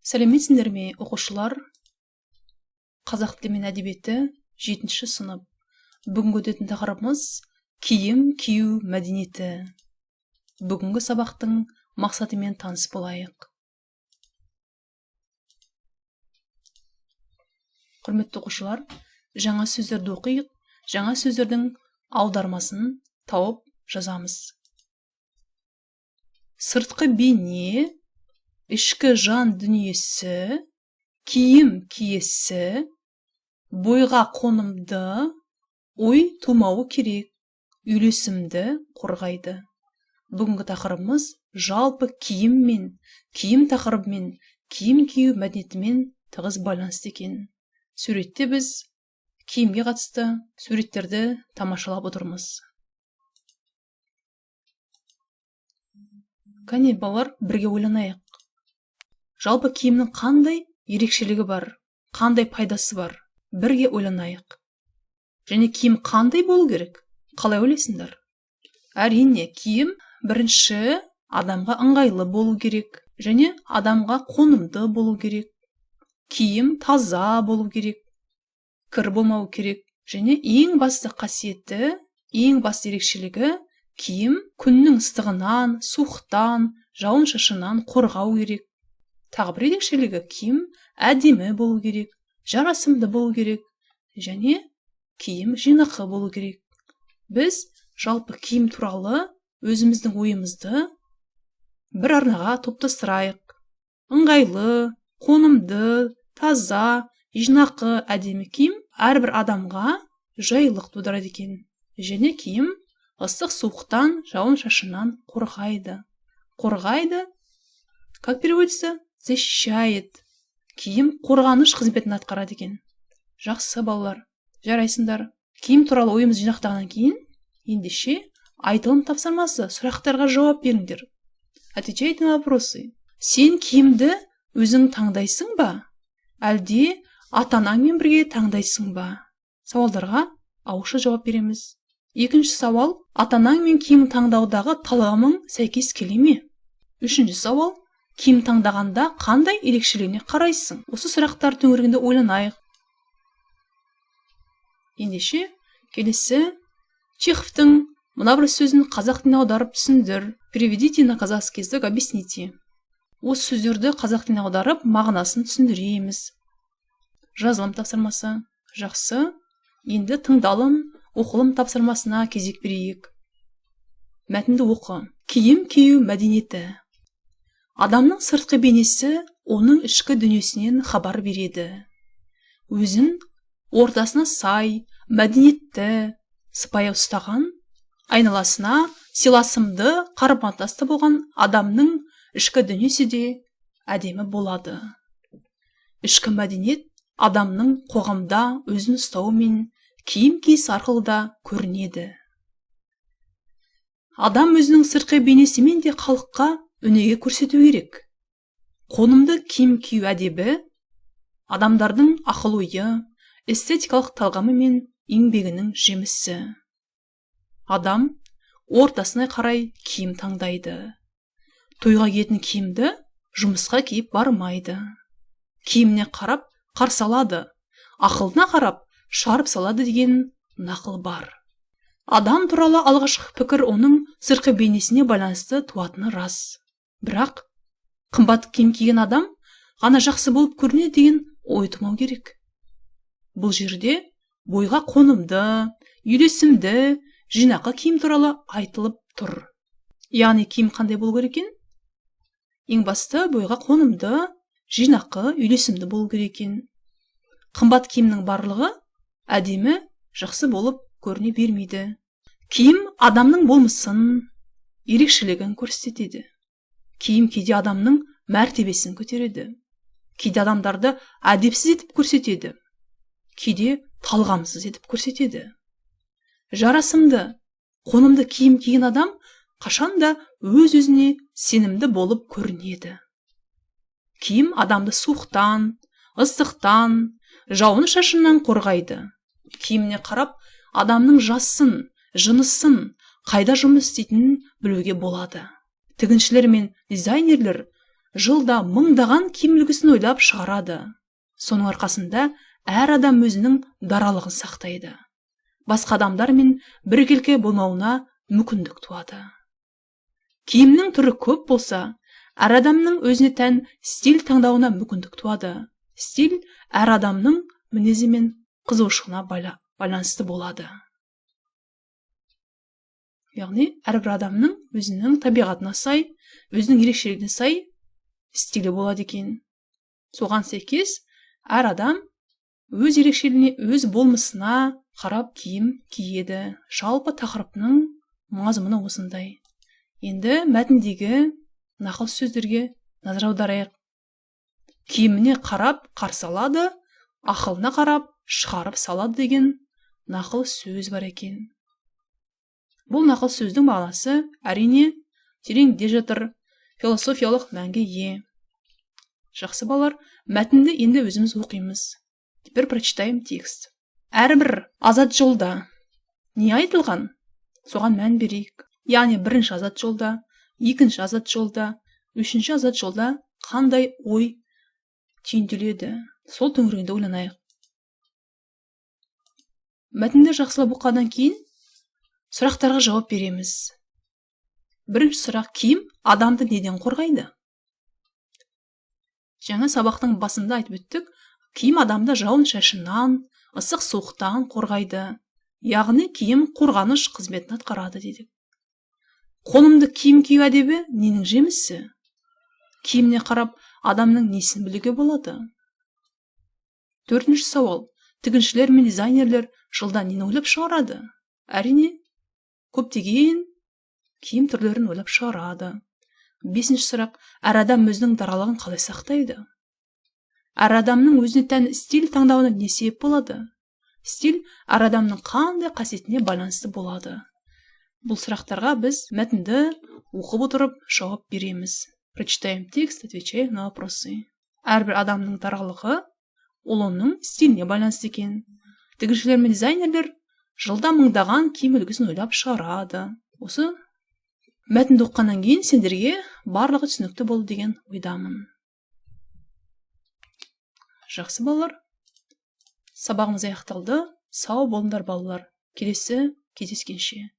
Сәлеметсіңдер ме, оқушылар? Қазақ тілі мен әдебиеті, 7 сынып. Бүгінгі өтетін тақырыбымыз киім кию мәдениеті. Бүгінгі сабақтың мақсатымен таныс болайық. Құрметті оқушылар, жаңа сөздерді оқиық, жаңа сөздердің аудармасын тауып жазамыз. Сыртқы бейне, ішкі жан дүниесі, киім киесі, бойға қонымды, ой тумауы керек, үйлесімді қорғайды. Бүгінгі тақырыбымыз жалпы киіммен, киім тақырыбымен, киім кию мәдениетімен тығыз байланысты екен. Суретте біз киімге қатысты суреттерді тамашалап отырмыз. Кәне, балалар, бірге ойланайық. Жалпы киімнің қандай ерекшелігі бар, қандай пайдасы бар? Бірге ойланайық. Және киім қандай болу керек? Қалай ойлайсыңдар? Әрине, киім бірінші адамға ыңғайлы болу керек, және адамға қонымды болу керек. Киім таза болу керек, кір болмау керек. Және ең басты қасиеті, ең басты ерекшелігі киім күннің ыстығынан, суықтан, жауын-шашыннан қорғау керек. Тағы бір ерекшелігі киім әдемі болу керек, жарасымды болу керек, және киім жинақы болу керек. Біз жалпы киім туралы өзіміздің ойымызды бір арнаға топтастырайық. Ыңғайлы, қонымды, таза, жинақы, әдемі киім әрбір адамға жайлылық тудырады екен. Және киім ыстық суықтан, жауын-шашыннан қорғайды. Қорғайды, как переводится? Защищает. Киім қорғаныш қызметін атқарады екен. Жақсы, балалар, жарайсыңдар. Киім туралы ойымызды жинақтағаннан кейін, ендеше айтылым тапсырмасы, сұрақтарға жауап беріңдер. Отвечайте на вопросы. Сен киімді өзің таңдайсың ба? Әлде ата-анаңмен бірге таңдайсың ба? Сауалдарға ауызша жауап береміз. Екінші сауал, ата-анаңмен киім таңдаудағы талғамың сәйкес келе ме? Үшінші сауал, киім таңдағанда қандай ерекшелігіне қарайсың? Осы сұрақтар төңірегінде ойланайық. Ендеше, келесі Чеховтың мына бір сөзін қазақ тіліне аударып түсіндір. Переведите на казахский язык, объясните. Осы сөздерді қазақ тіліне аударып, мағынасын түсіндіреміз. Жазылым тапсырмасы. Жақсы. Енді тыңдалым, оқылым тапсырмасына кезек берейік. Мәтінді оқы. Киім кию мәдениеті. Адамның сыртқы бейнесі оның ішкі дүниесінен хабар береді. Өзін ортасына сай, мәдениетті, сыпайы ұстаған, айналасына сыйласымды, қарым-қатынаста болған адамның ішкі дүниесі де әдемі болады. Ішкі мәдениет адамның қоғамда өзін ұстауы мен киім киіс арқылы да көрінеді. Адам өзінің сыртқы бейнесімен де халыққа өнеге көрсету керек. Қонымды киім кию әдебі адамдардың ақыл-ойы, эстетикалық талғамы мен еңбегінің жемісі. Адам ортасына қарай киім таңдайды. Тойға киетін киімді жұмысқа киіп бармайды. Киіміне қарап қарсы алады, ақылына қарап шарып салады деген нақыл бар. Адам туралы алғашқы пікір оның сыртқы бейнесіне байланысты туатыны рас. Бірақ қымбат киім киген адам ғана жақсы болып көрінеді деген ой тумау керек. Бұл жерде бойға қонымды, үйлесімді, жинақы киім туралы айтылып тұр. Яғни киім қандай болу керек екен? Ең басты бойға қонымды, жинақы, үйлесімді болу керек екен. Қымбат киімнің барлығы әдемі, жақсы болып көріне бермейді. Киім адамның болмысын, ерекшелігін көрсетеді. Киім кейде адамның мәртебесін көтереді. Кейде адамдарды әдепсіз етіп көрсетеді. Кейде талғамсыз етіп көрсетеді. Жарасымды, қонымды киім киген адам қашанда өз-өзіне сенімді болып көрінеді. Киім адамды суықтан, ыстықтан, жауын-шашыннан қорғайды. Киіміне қарап адамның жасын, жынысын, қайда жұмыс істейтінін білуге болады. Тігіншілер мен дизайнерлер Жылда мыңдаған киім үлгісін ойлап шығарады. Соның арқасында әр адам өзінің даралығын сақтайды, басқа адамдармен біркелкі болмауына мүмкіндік туады. Киімнің түрі көп болса, әр адамның өзіне тән стиль таңдауына мүмкіндік туады. Стиль әр адамның мінезі мен қызығушылығына байланысты болады. Яғни әрбір адамның өзінің табиғатына сай, өзінің ерекшелігіне сай стилі болады екен. Соған сәйкес әр адам өз ерекшелігіне, өз болмысына қарап киім киеді. Жалпы тақырыптың мазмұны осындай. Енді мәтіндегі нақыл сөздерге назар аударайық. «Киіміне қарап қарсы алады, ақылына қарап шығарып салады» деген нақыл сөз бар екен. Бұл нақыл сөздің мағынасы, әрине, тереңде жатыр, философиялық мәнге ие. Жақсы, балалар, мәтінді енді өзіміз оқимыз. Теперь прочитаем текст. Әрбір азат жолда не айтылған, соған мән берейік. Яғни бірінші азат жолда, екінші азат жолда, үшінші азат жолда қандай ой түйінделеді, сол төңірегінде ойланайық. Мәтінді жақсылап оқығаннан кейін сұрақтарға жауап береміз. Бірінші сұрақ: киім адамды неден қорғайды? Жаңа сабақтың басында айтып өттік, киім адамды жауын шашыннан, ыстық суықтан қорғайды, яғни киім қорғаныш қызметін атқарады дедік. Қонымды киім кию әдебі ненің жемісі? Киіміне қарап адамның несін білуге болады? Төртінші сауал: тігіншілер мен дизайнерлер жылда нені ойлап шығарады? Әрине, көптеген киім түрлерін ойлап шығарады. Бесінші сұрақ: әр адам өзінің даралығын қалай сақтайды? Әр адамның өзіне тән стиль таңдауына не себеп болады? Стиль әр адамның қандай қасиетіне байланысты болады? Бұл сұрақтарға біз мәтінді оқып отырып жауап береміз. Прочитаем текст, отвечаем на вопросы. Әрбір адамның даралығы ол оның стиліне байланысты екен. Тігіншілер мен дизайнерлер жылда мыңдаған киім үлгісін ойлап шығарады. Осы мәтінді оқығаннан кейін сендерге барлығы түсінікті болды деген ойдамын. Жақсы, балалар, сабағымыз аяқталды. Сау болыңдар, балалар, келесі кездескенше.